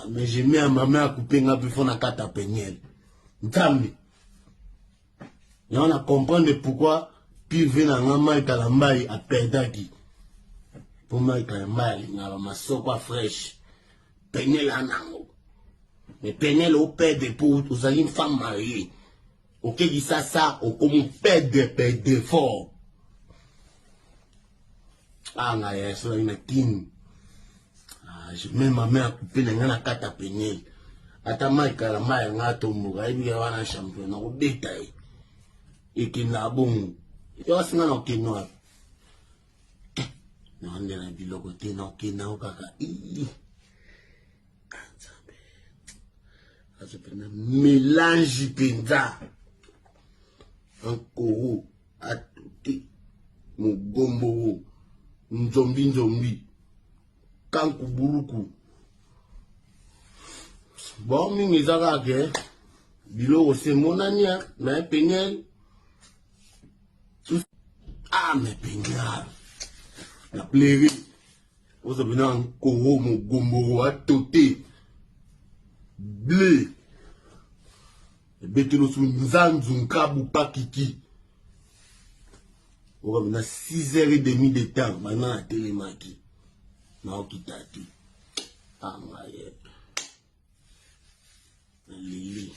Ah, mais je mets ma main à couper nga mpe fo na kata peniel nzambe yango na comprendre pourquoi pive na nga mike kalambayi aperdaki mpo mike kalambayi alingaka bamasoko ya fraîche peniel anango mais peniel operdre mpo ozali femme mariée oke kisasa okomi perdre perdre fort ah ngai ya so na kin ah, je mets ma main à couper na ngai na kata peniel ata mike kalamba ya ngai atomboka ayebi ya wana champion nakobeta ye ekenda bongo yo asi ngai nakokende wapi naonde na biloko te nakokende yango kaka ah, nzambe azo mpenza mélange mpenza ankoro atote mogomboro nzombi nzombi kanku buluku bon mingi eza kaka ke biloko se emonani me peniel ah me peniel na pleure oza mpena nkoro mogomboro atote ble ebeteli osu nzanzu nkabu pakiki oka mpena 6 heures et demi de temps banda natelemaki naokita te angaye ah, naleli.